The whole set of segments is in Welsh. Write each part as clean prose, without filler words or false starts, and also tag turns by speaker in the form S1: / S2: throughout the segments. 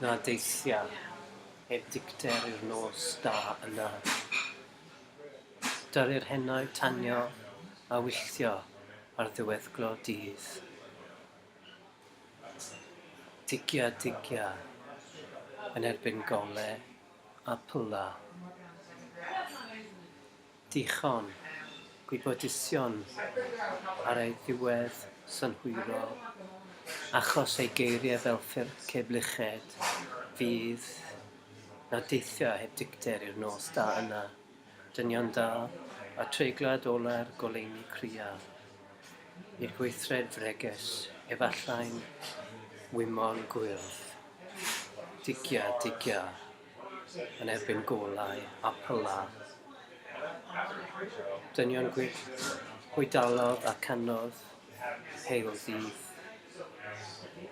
S1: Na deithia heb dicter i'r nos da yna. Dyry'r henoed tanio a wylltio ar ddiweddglo dydd. Digia, digia, yn erbyn gole a pyla. Dichon, gwybodusion ar ei ddiwedd synhwyrol, achos ei geiriau fel ffyrc heb luched, fydd, na deithio heb dicter i'r nos da yna, dynion da, a treiglad ola'r goleuni cria, i'r gweithred fregus, efallai'n wymon gwyrdd. Digia, digia, yn erbyn golau a pyla. Dynion gwyllt, pwy dalodd a canodd heil ddydd.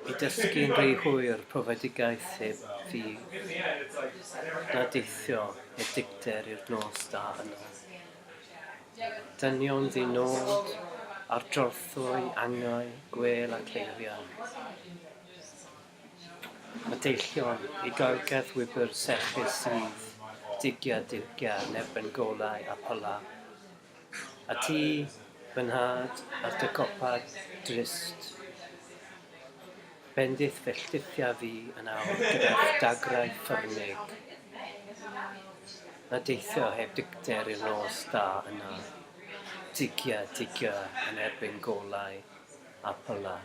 S1: I dysgu'n rhy hwyr profedigaeth heb ffydd, na deithio heb dicter i'r nos da yna. Dynion ddi-nod ar drothwy angau, gwêl ac eiriau. A deillion i goelcerth wybr serchus sydd, digia, digia, yn erbyn golau a pyla. A ti, fy nhad, ar dy gopa drist, bendith felltithia fi yn awr gyda'th dagrau ffyrnig. Na deithio heb dicter i'r nos da yna, digia, digia, yn erbyn golau a pyla.